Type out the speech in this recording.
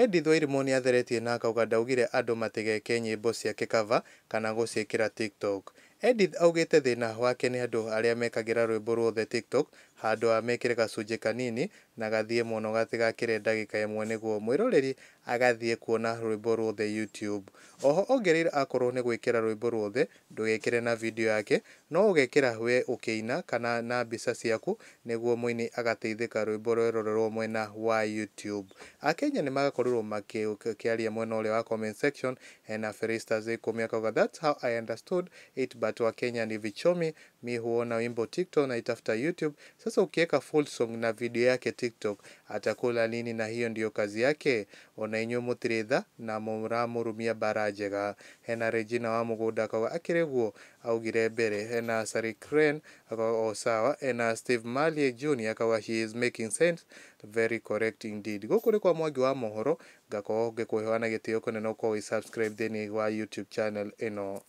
Edith Wairimu nĩatheretie na akauga ndaugire andũ matigeke nyĩmbo ciake cover kana gũciĩkĩra TikTok. Edith augĩte thĩna wake nĩ andũ arĩa mekagĩra rwĩmbo ruothe TikTok handũ ha mekĩre gacunjĩ kanini na gathiĩ mũno gatigakĩre ndagĩka ĩmwe nĩguo mwĩroreri agathiĩ kuona rwĩmbo ruothe YouTube. Oho ongereire akorwo nĩ gwĩkĩra rwĩmbo ruothe ndũgekĩre na video yake no ũgekĩra we ũkĩina kana na mbica ciaku nĩguo mũini agateithĩka rwĩmbo rwerorerwo mwena wa YouTube. Akenya nĩ magakorirwo makĩaria mwena ũrĩa wa comment section. Hena Felistas Ikũmi akauga, "That's how I understood it, but Wakenya ni vichomi. Mi huona wimbo TikTok na itafuta YouTube. Sasa ukiweka full song na video yake TikTok atakula nini na hiyo ndiyo kazi yake? Ona inyuĩ mũtirĩ tha na mũramũrumia mbara njega." Hena Regina wa Mũgũnda akauga akĩrĩ guo augire mbere. Hena Sari Crane akauga o sawa. Hena Steve Malie Junior akauga, "She is making sense, very correct indeed." Gũkũ nĩ kwa Mwangi wa Mohoro, ngakorwo ngĩkũheana gĩtĩo kĩnene ũkorwo wĩ subscribe thĩinĩ wa YouTube channel ĩno.